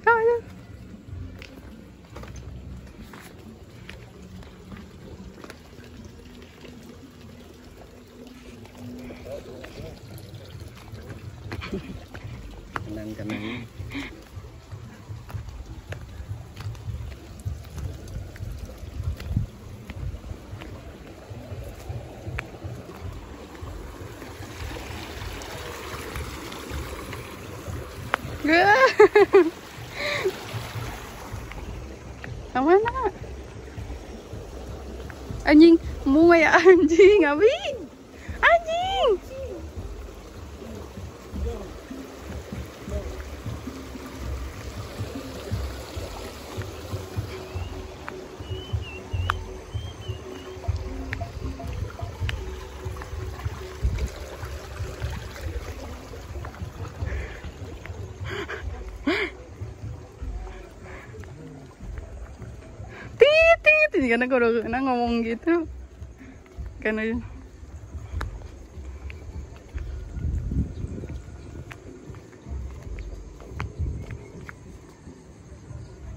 Ayo. Tenang-tenang. Mana? Anjing, mau ya anjing, abi. Anjing. Karena kalau kena ngomong gitu karena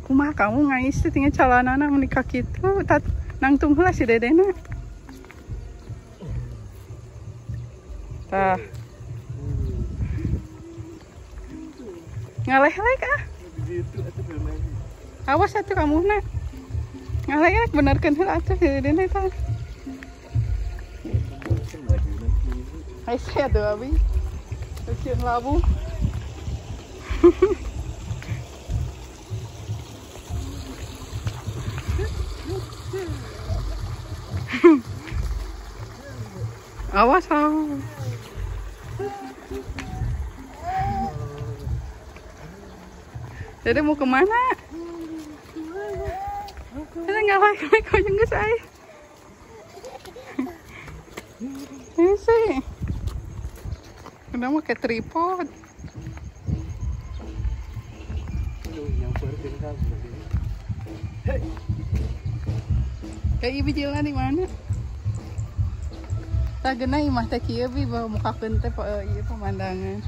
kumaha kamu ngais teh tinggal calanana menikah kitu tat nangtung heula si dedena tah ngaleh-leh ah awas atuh kamu na ngalek benerkeun heula atuh dedena tah. Hese atuh abi. Sieun labu. Awas ah. Dede mau kemana? Ini nggak like kok juga saya. Ini sih. Udah mau kayak tripod. Kayak ibu jalan di mana? Tak gena imah teh kieu bi bawa mukakeun teh ieu pemandangan.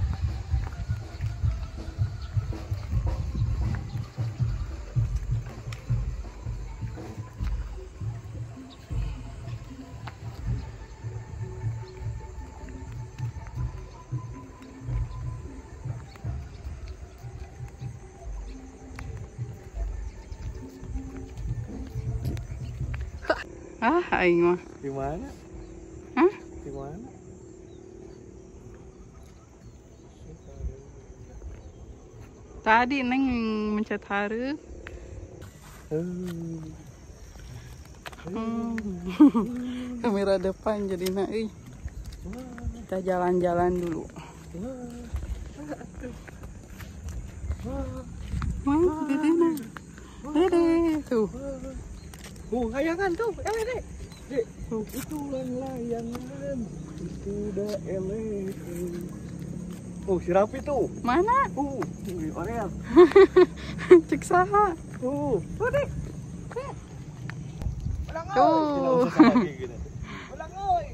Ah, aing mah. Di mana? Hah? Di mana? Tadi neng mencet hareup. Kamera depan jadi na euy. Kita jalan-jalan dulu. Wah, dede na. Dede tuh. Layangan tuh, ele dek. Dek, itu layangan. Itu udah ele. Oh, si Rapi tuh. Mana? Orel. Cek saha. Tuh, dek. Tuh. Ulang oi. Ulang oi.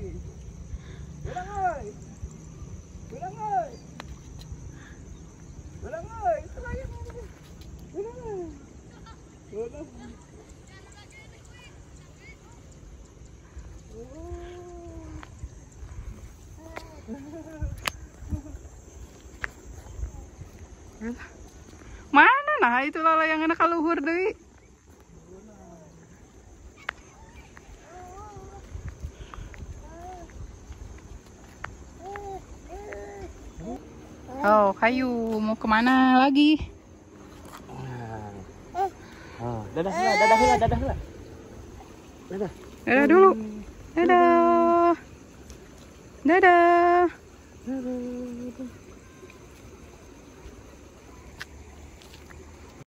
Ulang oi. Ulang oi, itu layangan. Ulang oi. Ulang. Mana nah itu layangan kaluhur deui. Oh, kayu mau kemana lagi? Dadah heula, dadah heula, dadah heula. Dadah. Dadah dulu. Dadah. Dadah. Dadah.